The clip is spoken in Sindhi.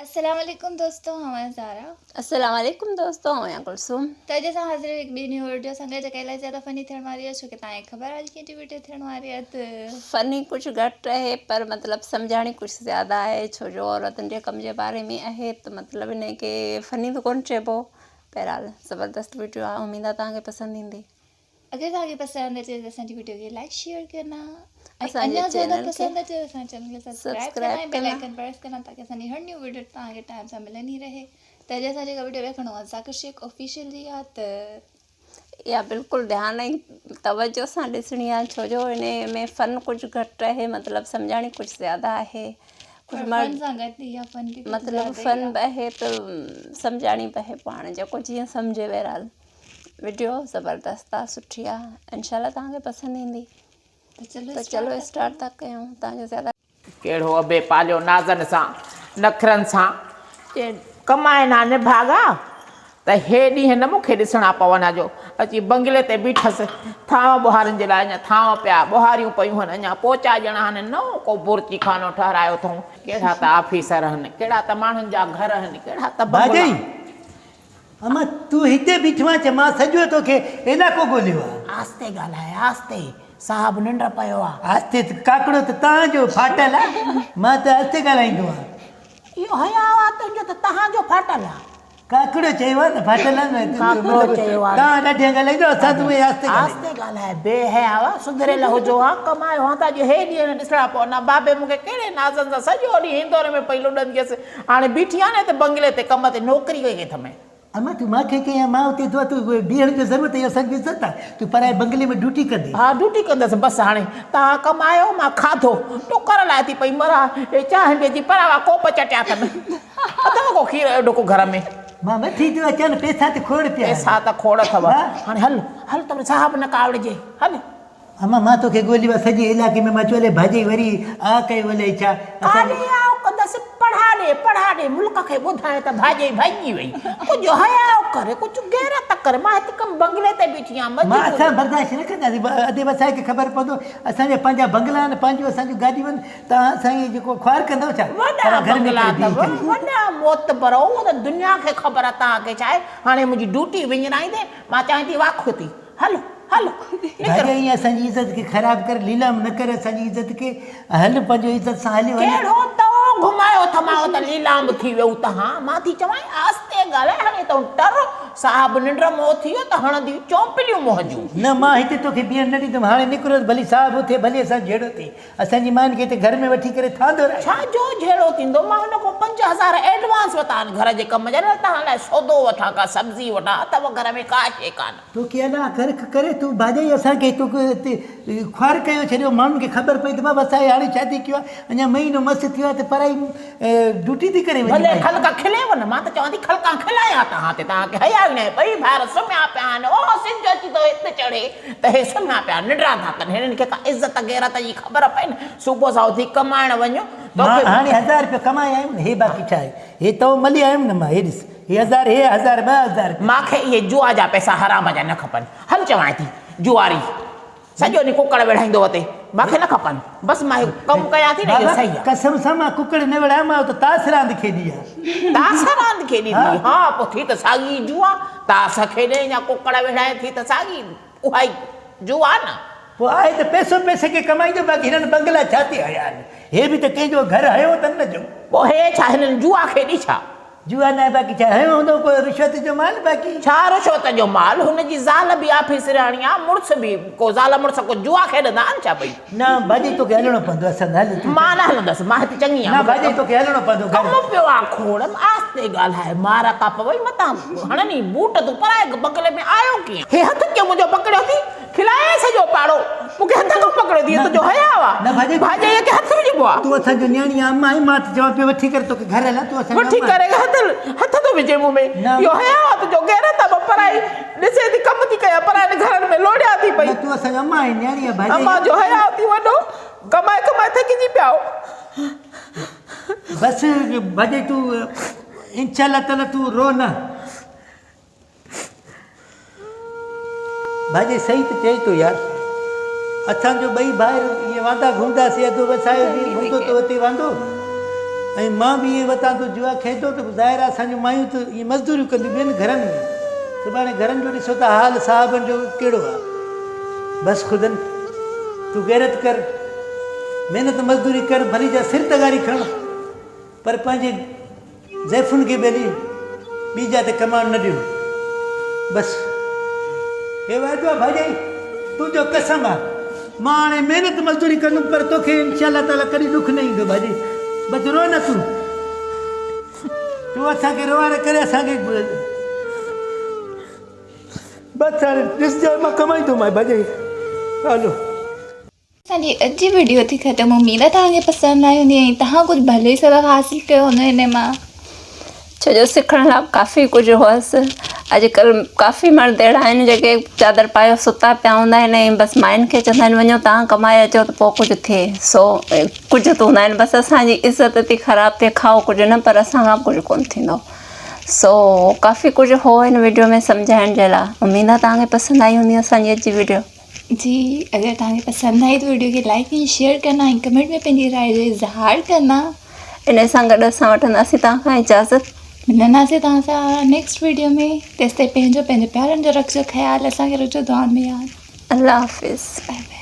السلام عليڪم دوستو آئون آهيان زارا. السلام عليڪم دوستو آئون آهيان ڪلثوم. ته اڄ اسان حاضر آهيون هڪ ٻي نيو وڊيو سان گڏ جيڪا الائي زياده فني ٿيڻ واري آهي ڇو ڪي توهان کي خبر آهي اڄ ڪنهن جي وڊيو ٿيڻ واري آهي ته. فني ڪجهه گهٽ آهي پر مطلب سمجهاڻي ڪجهه زياده آهي ڇو جو عورتن جي ڪم جي باري ۾ آهي ته مطلب انهي کي فني به ڪونه چئبو بهرحال زبردست وڊيو آهي اميد آهي توهان کي پسند ايندي. اگر توهان کي پسند اچي ته اسان جي وڊيو کي لائڪ شيئر ڪندا ۽ اسان جي اڃا زياده چينل کي پسند اچي ته اسان جي چينل کي سبسڪرائب ڪندا سبسڪرائب ۽ بيل ڪندا. آئيڪن پريس ڪندا تاڪه اسان جي هر نيو وڊيو توهان کي ٽائيم سان ملندي رهي ته اڄ اسان جيڪا وڊيو ويکڻو آهي ذاڪر شيخ آفيشل جي آهي ته اها بلڪل ڌيان ۽ توجه سان ڏسڻي آهي ڇو جو ان ۾ فن ڪجهه گهٽ آهي مطلب سمجهاڻي ڪجهه زياده آهي پر فن سان گڏ اها فن به ڪجهه مطلب زياده ئي فن آهي. به آهي ته سمجهاڻي به آهي پاڻ جيڪو جيئن سمجهي بهرحال وڊيو زبردست آ سٺي آ انشاء الله توهان کي پسند ايندي ته چلو اسٽارٽ ٿا ڪيون توهان جو زياده. ڪهڙو ابي پاليو نازن سان نخرن سان چي ڪمائين ها نڀاڳا ته هي ڏينهن نه مون کي ڏسڻا پون ها جو اچي بنگلي تي بيٺس ٿانو ٻهارين جي لاء اڃا ٿانو پيا ٻهاريون پيون هن اڃا پوچا ڏيڻا هن نئون ڪو بورچي خانو ٺهرايو اٿئون ڪهڙا ته آفيسر هن ڪهڙا ته ماڻهن جا گهر هن ڪهڙا ته بنگلا. اما تون هتي بيٺو آهين ڇا مان سڄو توکي علائقو ڳوليو آهي. آهستي ڳالهاء آهستي صاحب ننڊ پيو آ. آهستي ته ڪاڪڙو ته تهان جو ڦاٽل آ مان ته آهستي ڳالهائيندو آهيان. اهو حياء آ تنهنجو ته تهان جو ڦاٽل آ. ڪاڪڙو چيو آ نه ڦاٽل آ نه ڪاڪڙو چيو آ. تهان ڏاڍيان ڳالهائيندو اسان ته اهي آهستي ڳالهائيندا. آهستي ڳالهاء بي حياء آ سڌريل هجو ها ڪمايو ها ته اڄ هي ڏينهن نه ڏسڻا پون ها بابي مون کي ڪهڙي نازن سان سڄو ڏينهن اندور ۾ پئي لڏندي هيس هاڻي بيٺي آهيان نه هتي بنگلي تي ڪم تي نوڪري ڪئي اٿم. اما تون مان کي ڪئين مان اتي دعا تون بيهڻ جو ضرورت اهي اسان جي عزت آهي تون پرائي بنگلي ۾ ڊيوٽي ڪندين. ها ڊيوٽي ڪندس بس هاڻي توهان ڪمايو مان کاڌو ٽڪر لاء ٿي پئي مران هي چانهه به اچي پراوا ڪوپ چٽيا اٿم اٿو ڪو کير اهڙو ڪو گهر ۾. مان وٺي ٿو اچان نه پئسا ته کوڙ پيا آهن. پئسا ته کوڙ اٿو هاڻي هل هل ته صاحب نه ڪاوڙجي هل. اما مان توکي ڳوليو آ سڄي علائقي ۾ مان چيو الائي ڀاڄائي وري آ ڪيو الائي ڇا اسان ڪاڏي آء ڪندس پڙها ڏي پڙها ڏي ملڪ کي ٻڌائين ته ڀاڄائي ڀڄي وئي ڪجهه حياء ڪر ڪجهه غيرت ڪر مان هت ڪم بنگلي تي بيٺي آهيان مان مجبور اسان برداشت نه ڪنداسين ادي وسائي کي خبر پوندو اسان جا پنهنجا بنگلا آهن پنهنجون اسان جون گاڏيون آهن توهان اسان کي جيڪو خوار ڪندؤ ڇا وڏا پر گهر ۾ بنگلا ڪري اٿو بيهي ڪري وڏا معتبر اهو ته دنيا کي خبر آهي توهان کي ڇا آهي هاڻي منهنجي ڊيوٽي وڃرائيندي مان چاهين ٿي واکو ٿي هل هل نڪر. ڀاڄائي اسان جي عزت کي خراب ڪر ليلام نه ڪر اسان جي عزت کي هل پنهنجو عزت سان هليو وڃ. ڪهڙو تئو گهمايو اٿمانو ته ليلام ٿي ويو تهان مان ٿي چوانء آهستي ڳالهاء هاڻي تون ٽر صاحب ننڊ مون اٿي ويو ته هڻندي چونپليون منهن جون. نه مان هتي توکي بيهڻ نه ڏيندم هاڻي نڪرو ڀلي صاحب اٿي ڀلي اسان جو جهيڙو ٿئي. اسان جي ماين کي هتي گهر ۾ وٺي ڪري ٿاندو رهي. ڇا جو جهيڙو ٿيندو؟ مان هن کان 5000 ايڊوانس ورتا آهن گهر جي ڪم جا، نه توهان لاء سودو وٺان ڪا سبزي وٺان، اٿو گهر ۾ ڪا شيء ڪانه. توکي الله غرق ڪري، تون ڀاڄائي اسان کي تو هتي خوار ڪيو ڇڏيو، ماڻهن کي خبر پئي ته بابا اسان هاڻي شادي ڪيو آهي، اڃا مهينو مس ٿيو آهي ته پرائي ڊيوٽي ٿي ڪري وڃي ڀلي مائي. خلق کليو نه، مان ته چوان ٿي خلقان کلايان توهان تي، توهان کي حياء ئي ناهي، ٻئي ڀائر سمهيا پيا آهن، اهو سج اچي ٿو هت چڙهي. ته هي سمهيا پيا ننڊا ٿا ڪن، هنن کي ڪا عزت غيرت جي خبر پئي نه، صبح سان اٿي ڪمائڻ وڃ، توکي. مان هاڻي هزار رپيو ڪمائي آيم نه، هي باقي ڇا آهي، هي تو ملي آيم نه مان، هي ڏس، هي هزار، هي هزار، 2000 رپيا. مان کي اهي جوا جا پئسا حرام جا نه کپن، هل چوانء ٿي، جواري، سڄو ڏينهن ڪڪڙ ويڙهائيندو وتي، مان کي نه کپن، بس مان هي ڪم ڪيان ٿي نه اهو صحيح آ. بابا قسم سان مان ڪڪڙ نه ويڙهايان، مان ته تاس راند کيڏي آ. تاس راند کيڏي ٿي، ها پوء ٿي ته ساڳي ئي جوا. تاس کيڏين يا ڪڪڙ ويڙهائين ٿي ته ساڳي اها ئي جوا نه. پوء آهي ته پئسو پئسي کي ڪمائيندو باقي هنن بنگلا ڇا تي هنيا آهن. هي به ته ڪنهن جو گهر هنيو اٿن نه جو. پوء هي ڇا هنن جوا کيڏي ڇا؟ جوا ناهي باقي ڇا هنيو هوندو ڪو رشوت جو مال باقي. ڇا رشوت جو مال هن جي زال به آفيسرياڻي آ مڙس به ڪو زال مڙس ڪو جوا کيڏندا آهن ڇا ٻئي. نه ڀاڄي توکي هلڻو پوندو اسان هل تون. مان نه هلندس مان هتي چڱي آهيان. نه ڀاڄي توکي هلڻو پوندو گهر. ڪم پيو آ کوڙ آهستي ڳالهاء مار ڪا پوئي متان هڻني بوٽ تون پرائي بغل ۾ آيو ڪيئن. هي هٿ ڪيئن منهنجو پڪڙيو ٿي کلايائين سڄو پاڙو مون کي هٿ کان پڪڙيو ٿي تنهنجو حياء آ نه ڀاڄي ڀاڄائيء کي هٿ وجهبو آ. تون اسان جو نياڻي آ امان آهين مان ته چوان پيو وٺي ڪري توکي گهر هلان تون اسان جو وٺي امان ڪري هٿ هٿ ٿو وجهي مون ۾ اهو حياء آ تنهنجو غيرت آ پرائي ڏسين ٿي ڪم ٿي ڪيان پرائن گهرن ۾ لوڙيان ٿي پئي. نه تون اسان جو امان آهين نياڻي آ ڀاڄائي. امان جو حياء ٿي وڏو ڪمائي ڪمائي ٿڪجي پيا آهيو. بس ڀاڄائي تون انشاء الله تعالي تون رو نه. ڀاڄي صحيح ته چئي ٿو يار. اسان جو ٻئي ڀائر ائين واندا گهمنداسين اڌو وسايو به گهمندو ته اتي واندو. ۽ مان به ائين وتان ٿو جوا کيڏندو ته ظاهر آهي اسان جون مايون ته ائين مزدوريون ڪنديون ٻين گهرن ۾. سڀاڻي گهرن جو ڏسو ته حال صاحبن جو ڪهڙو آهي. بس خدن تون غيرت ڪر، محنت مزدوري ڪر ڀلي جا سر تغاري کڻ پر پنهنجي زائفن کي ٻيلي ٻي جاء تي ڪمائڻ نه ڏيو. بس هي وعدو آ ڀاڄائي تنهنجو قسم آ مان هاڻي محنت مزدوري ڪندم پر توکي انشاء الله تعالي ڪڏهن ڏک نه ايندو ڀاڄائي بس روء نه تون تون اسان کي روئاري ڪري اسان کي بس هاڻي ڏسجانء مان ڪمائيندومانء ڀاڄائي هلو. اسان جي اڄ جي وڊيو ٿي ختم اميد آ توهان کي پسند آئي هوندي ۽ توهان ڪجهه ڀلو ئي سبق حاصل ڪيو هوندو هن مان. ڇو جو سکڻ لاء ڪافي ڪجهه هئس اڄڪلهه ڪافي مرد اهڙا آهن جيڪي چادر پايو ستا پيا هوندا آهن ۽ بس ماين کي چوندا آهن وڃو توهان ڪمائي اچو ته پوء ڪجهه ٿئي سو ڪجهه ته هوندا آهن بس اسان جي عزت ٿي خراب ٿئي کائو ڪجهه نه پر اسان کان ڪجهه ڪونه ٿيندو سو ڪافي ڪجهه هو هن وڊيو ۾ سمجهائڻ جي لاء اميد آهي توهان کي پسند آئي هوندي اسان جي اڄ جي وڊيو. جي اگر توهان کي پسند آئي ته وڊيو کي لائڪ ۽ شيئر ڪندا ۽ ڪمينٽ ۾ پنهنجي راء جو اظهار ڪندا. انهي سان گڏ اسان وٺنداسين توهان کان اجازت. ملنداسين توهان سان نيڪسٽ وڊيو ۾ تيستائين پنهنجو پنهنجي پيارن جو رکجو خيال اسان کي رکجو دعائن ۾ ياد. الله حافظ. Bye bye.